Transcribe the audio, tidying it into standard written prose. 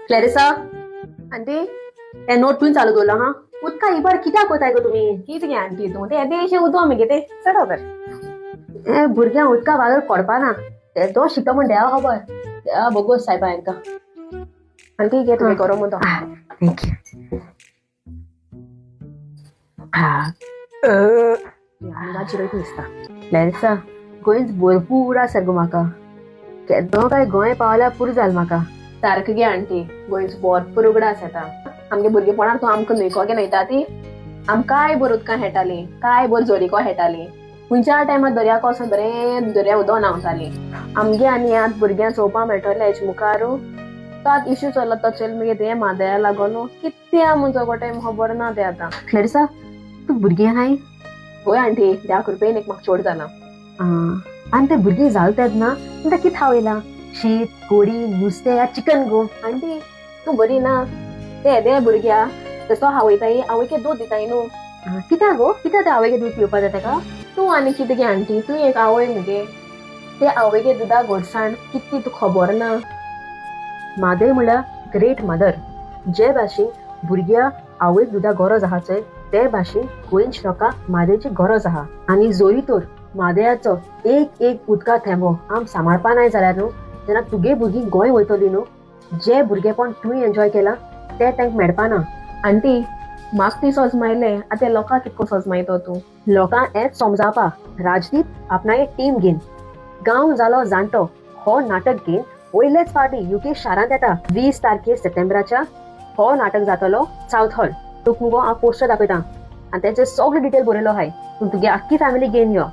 क्लॅरिसा, aunty. हे note तुवें चालू दवरला हा? उदका इबाड कित्याक कोताय गो तुमी? कितें गे आंटी तूं, ते येदेशें उदो मगे ते चड खबर. हे भुरग्यांक उदका वालोर पडपा ना. ते तो शिकता म्हण देवा खबर, देवा बोगोस सायबा हांकां. आंटी, घे तुगे गरम उदक. Thank you. हांगा चिरयत दिसता. क्लॅरिसा, गोंयच भरपूर आसा गो म्हाका. केदो काय गोंय पावल्यार पुरो जालें म्हाका. सारकें गे आंटी, गोंयच भरपूर उगडास येता. आमगे भुरगेपणार तूं आमकां न्हंयको गे न्हयता ती, आमकांय बर उदकां खेळटालीं, काय बर जोरीको खेळटालीं. खंयच्या टायमार दर्याक वचोन बरें दर्या उदक न्हांवतालीं. आमगे आनी आतां भुरग्यांक चोवपा मेळटलें हेच्या मुखार. तो आतां इश्यू चल्ला तो चेल मगे तें म्हादया लागोन कितें आम जगोटे खबर ना तें आतां. क्लॅरिसा, तूं भुरगीं आहाय? हय आंटी, देवा कृपेन एक म्हाका चोड जाला. आनी ते भुरगीं जाल तेन्ना तेंकां कितें खावयलां? शीत, कोडी, नुस्तें या चिकन गो? आंटी, तूं बरी ना. ते येदे भुरग्या तसो हावयताय, आवयके दूद दिताय न्हू. कित्याक गो? कित्याक ते आवयगे दूद पिवपा जाय तेका? तूं आनी कितें गे आंटी, तूं एक आवय मगे. ते आवयगे दुदा गोडसाण कितली तुका खबर ना. म्हादय म्हणल्यार ग्रेट मदर. जे भाशेन भुरग्या आवयक दुदा गरज आहा चोय, ते भाशेन गोंयच्या लोकांक म्हादयची गरज आहा. आनी जोरी तर म्हादयाचो एक एक उदका थेंबो आम सांबाळपा नाय जाल्यार न्हू, जेन्ना तुगे भुरगीं गोंय वयतलीं न्हू, जे भुरगेपण तुवें एन्जॉय केलां तें तांकां मेळपा ना. आंटी, म्हाका ती सोजमायलें, आतां लोकांक कितको सोजमायतो तूं? लोकांक हेंच समजावपा राजदीप आपणागे टीम घेवन गांव जालो जाणटो हो नाटक घेवन पयलेच फावटी युके शारांत येता. 20 तारखेर सप्टेंबराच्या हो नाटक जातलो सावथ हॉल. तुका मुगो हांव पोस्टर दाखयता आनी तेचे सगळे डिटेल बरयलो आहाय. तूं तुगे आख्खी फॅमिली घेवन यो.